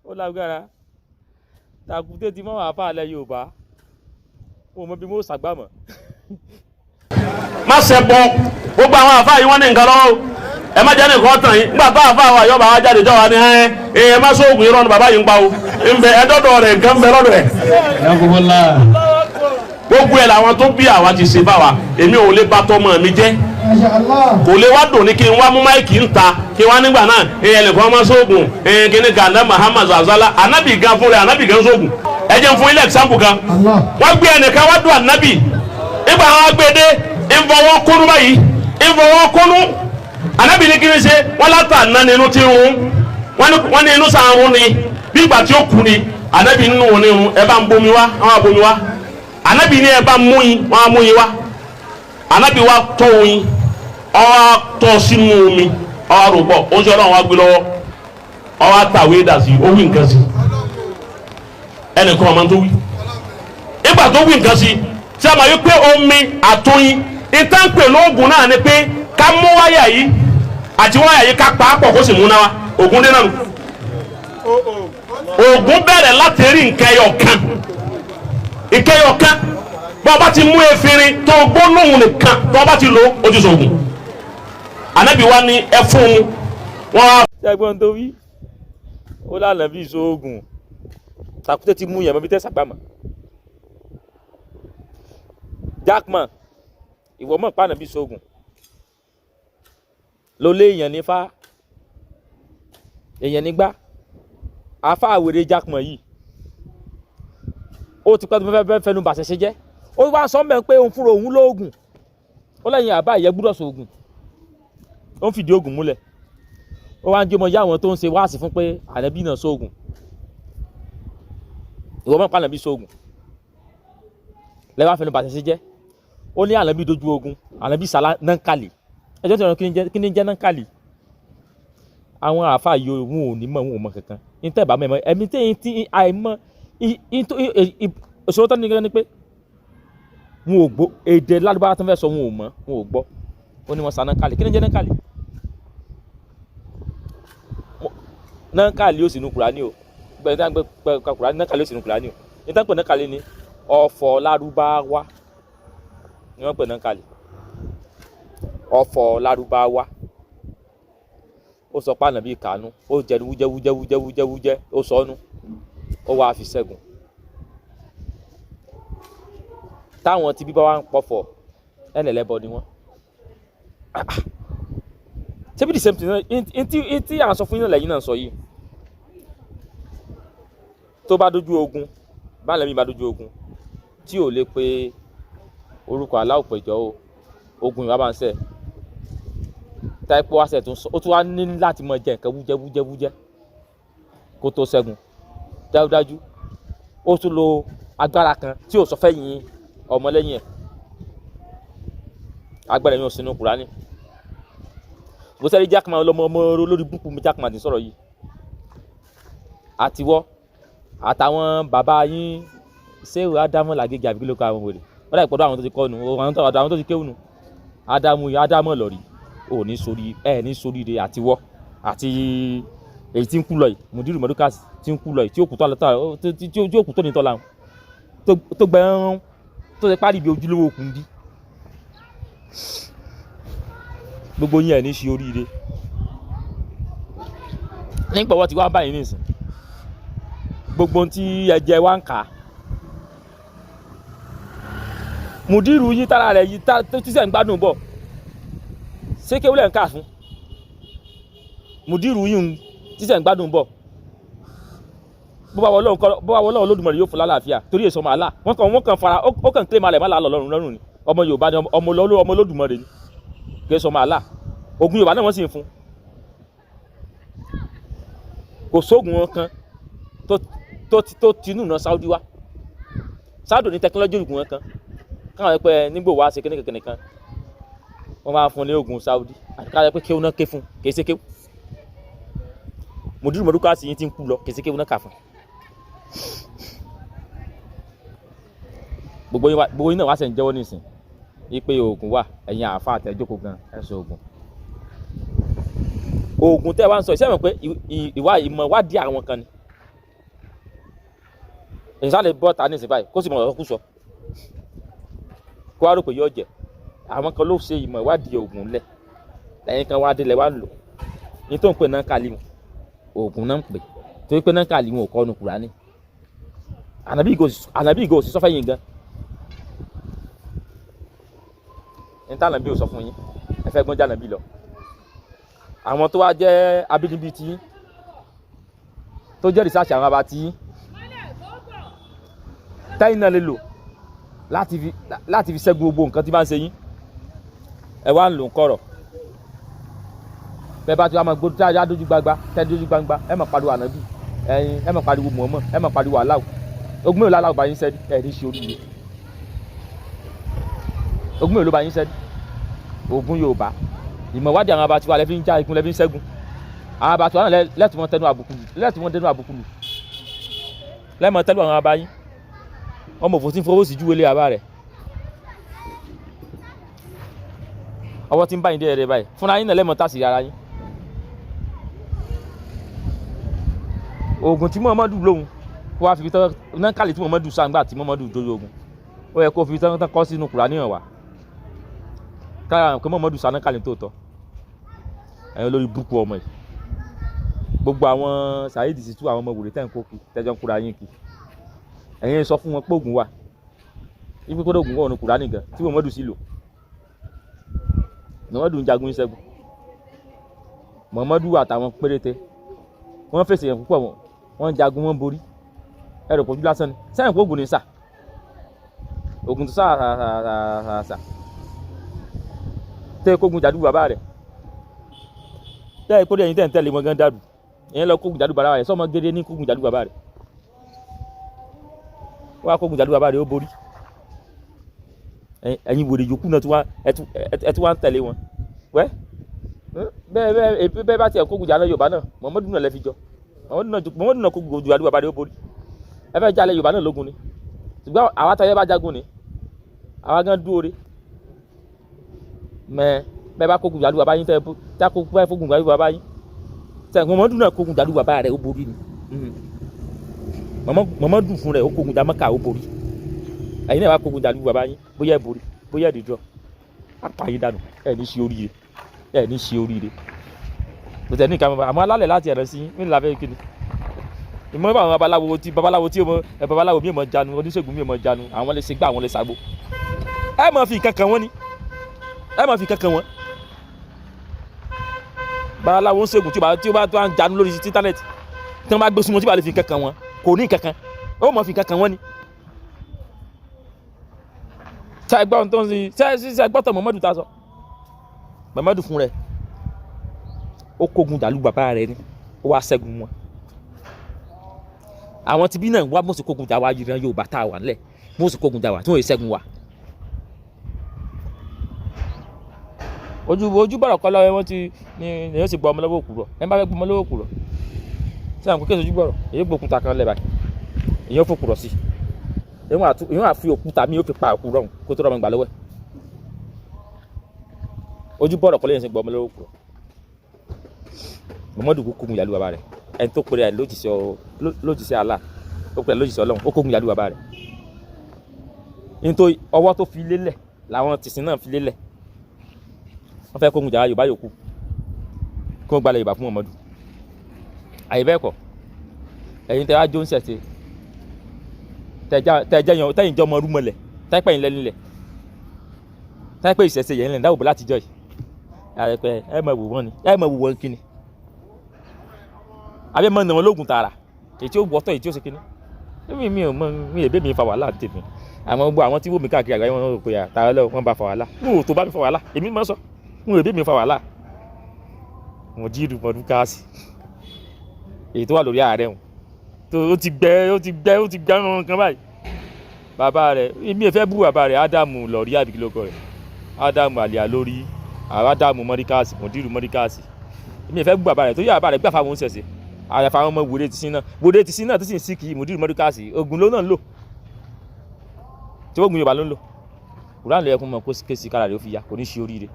Ó lágbára. Tàkúté ti mọ́ àáfàá alẹ́ Yorùbá, wọn ò mọ bí mo ṣàgbà mọ́. Má ṣe bọ gbogbo àwọn àfáà yìí, wọ́n ní nǹkan lọ́wọ́. Ẹ má jẹ́ nìkan tàn yín. Nígbà tó àfáà wa yọba wa jáde jọ wa ní ẹ ẹ má sóògùn, irọ́ ni bàbá yìí ń pa o. Ń bẹ ẹdọ́dọ̀ rẹ̀, nǹkan ń bẹ lọ́dọ̀ ẹ̀. Gbogbo ẹ̀ làwọn tó bí àwa ti ṣe bá wa. Èmi ò lè bá tọmọ mi jẹ́, kò lè wá dùn ní kí n wá mú mic ń ta kí n wá nígbà náà ẹ ẹnìkan má sóògùn ẹ kíní gàdá Muhammad azala anabi gan fúnra anabi gan sóògùn. Ẹ jẹ́ n fún ilé example kan. Wọ́n gbé ẹnìkan wá dùn anabi. Nígbà wọn gbé dé, ìfọwọ́ kúnú báyìí, ìfọwọ́ kúnú. Anabi ní kí ni ṣe wọ́n látà ná ní inú tí ń rún. Wọ́n ní inú sàn ni bí ìgbà tí ó kú ni. Anabi nínú wọn ní irun. Ẹ bá ń bomi wá, wọn á bomi wá. Anabi ní ẹ bá mú yín, wọn á mú yín wá. Anabi wa tọ́ oyin, ọwọ́ tọ́ sínú omi, ọwọ́ rò pọ̀. Ó ń sọ ọlọ́run wá gbé lọ́wọ́, ọwọ́ àtàwé dà sí, ó wí nǹkan sí ẹnìkan ọmọ tó wí. Nígbà tó wí nǹkan sí tí a máa yí pé omi àtoyin ìtànpè lóògùn náà ni pé ká mú wáyà yìí àti wáyà yìí, ká pa á pọ̀, kó sì múná wa. Ògùn dé náà nù. Ògùn bẹ̀rẹ̀ láti rí nǹkan ẹyọ kan, nǹkan ẹyọ kan. Bọ́ ọ bá ti mú efinrin tó gbólóhùn nìkan, tó o bá ti lò ó, ti sògùn. Ànábì wa ní ẹ fún un wọn wá. Ṣẹ́gbọ́n tó wí, ó lànà bí ìṣoògùn. Tàkúté ti mú yẹn mọ́ bí tẹ́sà gbàmọ́. Jackman, ìwọ mọ̀ pàànà bí ìṣoògùn ló lé èèyàn nífà, èèyàn nígbà àfa àwèrè. Jackman yìí, ó ti pẹ́ tó fẹ́ fẹ́ fẹnu bàṣẹ ṣe jẹ́. Ó wá sọ mẹ́ pé òun fúnra òun lóògùn. Ó lẹ́yìn àbá ìyẹn gbúdọ̀ sóògùn. Ó ń fìdí ògùn múlẹ̀. Ó wá ń jẹ́ ọmọ ìyá àwọn tó ń ṣe wáàsí fún pé ànábì náà sóògùn. Ìwọ mọ̀ pàànàbí sóògùn lẹ́wọ́n fẹnu bàṣẹ ṣe jẹ́. Ó ní ànábì dojú ogun, ànábì sàlá nankali. Ẹjọ́ tí wọ́n kí ni jẹ́ nankali? Àwọn àáfàá yìí, wọn ò ní mọ̀, wọn ò mọ̀ kankan. Ní tẹ́ bá mọ̀ ẹ̀mí tí tí àìmọ̀ ìṣòro tó ní gan ni pé wọn ò gbọ́ èdè ládùbárà tó ń fẹ́ sọ. Wọn ò mọ̀, wọn ò gbọ́. Ó ní wọn sa nankali. Kí ni jẹ́ nankali? Nankali ó sì nu Kùránì o. Gbẹ̀yìn tí wọ́n gbẹ Kùránì, nankali ó sì nu Kùránì o. Ní tán pè nankali ni ọ̀fọ̀ lárúbáwá ni wọ́n pè nankali, ọ̀fọ̀ lárúbáwá. Ó sọ pé ànábì kànú, ó jẹ wújẹ wújẹ wújẹ wújẹ wújẹ, ó sọ ọ́nú, ó wàá fi ṣẹ́gun. Táwọn tí bíbá wa ń pọ̀fọ̀ ẹlẹ́lẹ́bọ ni wọ́n. Ṣé bí the same thing náà ntí à ń sọ fún yín náà lẹ́yìn náà sọ yìí? Tó bá dójú ogun, bá lẹ́mí bá dójú ogun tí ò lè pe orúkọ aláwọ̀ pẹ̀jọ́ o, ogun ìwà bá ń sẹ̀ táìpọ̀ wá sẹ̀ tó ń sọ, ó tún wá ní láti mọ jẹ nǹkan wújẹ́ wújẹ́ wújẹ́ kó tó ṣẹ́gun. Dájúdájú, ó tún lo agbára kan tí ò sọ fẹ́ yin ọmọlẹ́yìn ẹ̀. Agbára yẹn ò sínú Kùránì. Bó sẹ́rí Jackman lọ́mọ ọmọ olórí búkú. Jackman ti sọ̀rọ̀ yìí, àtiwọ́ àtàwọn bàbá yín, sẹ́wù Ádámù làgége àbí kí ló kọ àwọn wèrè wọ́n dà ìpọ́dọ̀ àwọn tó ti kọ́ nu, àwọn tó ti kéwù nu. Ádámù, Ádámù lọ́rí ò ní sórí ẹ̀ ní sórí rẹ̀. Àtiwọ́ àti èyí tí ń kú lọ yìí, mùdírù mọdúkàsì tí ń kú lọ yìí, tí ó kú tó tí ó kú tó ní tọ́la tó gbẹ̀rún tó ṣe párí ibi ojúlówó okùn bí gbogbo yín ẹ̀ ní ṣe oríire. Nígbà wọ́n ti wá báyìí nìsín, gbogbo ohun tí ẹ jẹ wá ń kà á. Mùdírù yín tára rẹ̀ yìí tó tíṣẹ̀ ń gbádùn bọ̀, ṣé kéwúlẹ̀ ń kà fún mùdírù yín tíṣẹ̀ ń gbádùn bọ̀? Bó bá wọ Ọlọ́run Olódùmarè yóò fún lálàáfíà, torí èso màálà wọ́n kàn fara ó kàn kílè malẹ̀ má làálọ̀ lọ́rùn lọ́rùn ni. Ọmọ Yorùbá ni, ọmọ Olódùmarè ni, kì í sọ màálà. Ogun Yorùbá náà wọ́n sì ń fún. Kò sóògùn wọn kan tó tinú náà Saudi wá. Saudi ní tẹkinọ́lọ́jì oògùn wọn kan káwọn ẹgbẹ́ nígbò wá ṣe kíní kankan nìkan wọ́n máa fún ní oògùn Saudi àti káwọn ẹgbẹ́ kéwù náà ké fún. Kì í ṣe kéwù. Mùdírù mọ̀dúkà sì yín ti ń kú lọ, kì í ṣe kéwù náà kà fún. Gbogbo yín náà wá sẹ̀ ń jẹ́wọ́ nísìn wípé oògùn wà. Ẹ̀yin àáfà àtẹ̀jókòó gan ẹ̀sọ́ oògùn. Oògùn tẹ́ wá ń sọ ìṣẹ́ mọ̀ pé ìwà ìmọ̀ wádìí àwọn kan ni. Ìṣá lè bọ́ ta ní ìsìn báyìí kó sì mọ̀ ọ̀rọ̀ kú sọ, kó wá rò pé yóò jẹ. Àwọn kan ló ṣe ìmọ̀ ìwádìí oògùn lẹ̀, lẹ́yìn kan wá délẹ̀ wá ń lò ní tó ń pè náà kàlí wọn, oògùn náà ń pè, torí pé náà kàlí wọn ò kọ́ nu Kùránì. Ànàbí ìgò òsì sọ́fẹ́ yín gan ní tá ànàbí ò sọ fún yín, ẹ fẹ́ gbọ́n jànàbí lọ. Àwọn tó wá jẹ́ abínibí tí tó jẹ́ rìsáàsì àwọn abá tí tẹ́yìn náà lè lò láti fi ṣẹ́gun gbogbo nǹkan tí bá ń ṣe yín, ẹ wá ń lò ń kọ̀rọ̀. Bẹ́ẹ̀ bá ti wá máa gbó tá dójú gbangba, tẹ́ dójú gbangba, ẹ máa pariwo ànábì ẹyin, ẹ máa pariwo mọ̀ọ́mọ̀, ẹ máa pariwo aláwọ̀. Ogun mélòó láláwọ̀ bá yín sẹ́ni ẹ̀ ní ṣe oríire? Ogun mélòó ló bá yín sẹ́ni? Ogun Yorùbá, ìmọ̀ ìwádìí àwọn abatiwa lẹ́fi ń já ikun, lẹ́fi ń ṣẹ́gun àwọn abatiwa náà, lẹ́tù wọn tẹnu àbùkù, lẹ́tù wọn tẹnu àbùkù lù, lẹ́mọ̀ tẹ́lu àwọn abayín. Ọmọ òfò tí ń fowó sí júwèlé àbá rẹ̀, ọwọ́ tí ń bá yín dé rẹ̀ báyìí, fúnra yín náà lẹ́mọ̀ tá sí ara yín. Oògùn tí Muhammadu lóhun kó wá fi tán nákàlí tí Muhammadu sàǹgbà tí Muhammadu dórí ogun, ó yẹ kó fi tán tán kọ́ sínú Kùránì hàn wá káyà pé Muhammadu sá nákàlí tó tọ́. Ẹ̀yin olórí búkú ọmọ yìí, gbogbo àwọn Saheed Shittu, àwọn ọmọ wòlé tẹ̀ ń kó kí tẹ́jọ́ ń kóra yín kí, ẹ̀yin sọ fún wọn pé oògùn wà, ibi kó oògùn wà ní Kùránì gan tí Muhammadu sì lò. Muhammadu ń jagun ìṣẹ́gun, Muhammadu àtàwọn péréte wọ́n fèsì yẹn púpọ̀, wọ́n jagun, wọ́n borí. Ẹrù pọ̀jù lásán ni sẹ́yìn kó oògùn ní sà, oògùn tó sà sà tẹ́ kógun jàdú bàbá rẹ̀, tẹ́ kó dẹ̀yìn tẹ́ ń tẹ̀lé wọn gan dàrú. Ìyẹn lọ kógun jàdú bàbá rẹ̀, sọmọ gédé ní kógun jàdú bàbá rẹ̀, wọ́n á kógun jàdú bàbá rẹ̀, ó borí. Ẹ̀yin wèrè yòókù náà ẹ tún wá ń tẹ̀lé wọn. Wẹ́ bẹ́ẹ̀ bẹ́ẹ̀ bẹ́ẹ̀ bá tiẹ̀ kógun jà náà Yorùbá náà, Muhammadu náà lẹ́ fi jọ. Muhammadu náà kógun jàdú bàbá rẹ̀, ó borí. Ẹ fẹ́ jalè Yorùbá náà lógun ni, ṣùgbọ́n àwa táyé bá jagun ni àwa gan dúró re mẹ. Bẹ́ẹ̀ bá kógun jàdú bàbá yín, tẹ́ tá kó bẹ́ẹ̀ fógun jàdú bàbá yín tẹ́ Muhammadu náà kógun jàdú bàbá rẹ̀, ó borí ni. Muhammadu fún rẹ̀ ó kógun jà Mẹ́kà, ó borí. Ẹ̀yin náà bá kógun jàdú bàbá yín, bóyá ẹ borí, bóyá ẹ dìjọ apá yín dànù. Ẹ ní ṣe oríire, ẹ ní ṣe oríire. Kò tẹ̀ ní ìka àmọ́ alálẹ̀ láti ẹ̀rọ sí mí lábẹ́ kíni ìmọ̀ bá àwọn babaláwo tí babaláwo tí ẹ babaláwo mi ò mọ̀ jánu, oníṣègùn mi ò mọ̀ jánu, àwọn lè ṣe gbá, àwọn lè ṣàgbo. Ẹ máa fi nǹkan kan wọ́n ni, ẹ máa fi nǹkan kan wọ́n. Babaláwo ń ṣègùn tí ó bá tó à ń jánu lórí íńtánẹ́ẹ̀tì, tí wọ́n bá gbé súnmọ́, tí bá lè fi nǹkan kan wọ́n, kò ní nǹkan kan, ó máa fi nǹkan kan wọ́n ni. Ṣe é gbọ́ tó ń ṣe ṣe gbọ́ tọ̀ Muhammadu ta sọ? Muhammadu fún rẹ̀ ó kógun dàlú bàbá rẹ̀ ni, ó wá ṣẹ́gun wọn. Àwọn tibí náà wá mọ̀sí kógun jà wá, yìnyín Yorùbá tá a wà nílẹ̀ mọ̀sí kógun jà wá tí wọ́n yẹ ṣẹ́gun wa. Ojú ojú bọ̀rọ̀ kọ́ lọ́wọ́ wọn ti ni èyàn sì gbọ́ ọmọ lọ́wọ́ òkúrọ̀. Ẹ bá fẹ́ gbọ́ ọmọ lọ́wọ́ òkúrọ̀ tí àwọn kékeré ojú bọ̀rọ̀, èyí gbókúta kan lẹ̀ báyìí, èyàn fòkúrọ̀ sí, èyàn àfi òkúta mi yóò fi pa òkúrọ̀ ọ̀hún kó tó rọ̀ ọmọ ìgbà lọ́wọ́ ẹ̀. Ojú bọ̀rọ̀ kọ́ lẹ́yìn sì gbọ́ ọmọ lọ́wọ́ òkúrọ̀. Muhammadu kógun jàlú bàbá rẹ̀, ẹni tó pèrè ẹ̀ lójíṣẹ́ Allah, ó pèrè lójíṣẹ́ Ọlọ́run, ó kógun jàlú bàbá rẹ̀. Nítorí ọwọ́ tó fi lélẹ̀ làwọn tìsín náà fi lélẹ̀, wọ́n fẹ́ kógun jà Yorùbá yòókù kí wọ́n gbalẹ̀ Yorùbá fún Muhammadu. Àyè bẹ́ẹ̀ kọ́, ẹ̀yin tẹ́ wá jó ń sẹ̀sẹ̀, tẹ́yìn jọ ọmọ rúmọlẹ̀, tẹ́pẹ́ yín lẹ́nilẹ̀, tẹ́pẹ́ ìṣẹ̀ṣẹ̀ yẹn lẹ̀ dáwọ́ látijọ́ yìí, ẹ mọ̀ wò wọ́n ni, ẹ mọ̀ wò wọ́n kíni, àbí mọ̀ nà wọ́n lóògùn tààrà, èyí tí ó wọ́tọ̀, èyí tí ó ṣe kíni. Mi mi ò mọ mi èbé mi fa wàhálà tèmi. Àmọ́ gbogbo àwọn tí wò mí káàkiri àgbáyé, wọn rò pé àtàrà lọ wọn bá fa wàhálà. N ò tó bá mi fa wàhálà, èmi máa sọ n ò èbé mi fa wàhálà. Wọn jí ìlú mọdún káàsì èyí tó wà lórí ààrẹ wọn tó ó ti gbẹ, ó ti gbẹ, ó ti gbẹ wọn kan báyìí. Bàbá rẹ̀, èmi ò fẹ́ bú bàbá rẹ̀, Ádámù lọ́rí àbí kí ló kọ rẹ̀, Ádámù àlìyá lórí Ádámù mọ́ríkàsì, mọ̀dírù mọ́ríkàsì. Èmi ò fẹ́ bú bàbá rẹ̀ torí bàbá rẹ̀ gbà fáwọn oúnṣẹ̀ṣẹ̀ àyàfà àwọn ọmọ wòde ti sin náà, wòde ti sin náà tó sì ń sí kì í. Mùdírù mọ́ríkàsì ogun ló náà ń lò, tí ogun Yorùbá ló ń lò. Kùránì ló yẹ kó mọ kó kéésì kára rẹ̀ ó fi ya, kò ní ṣe oríire.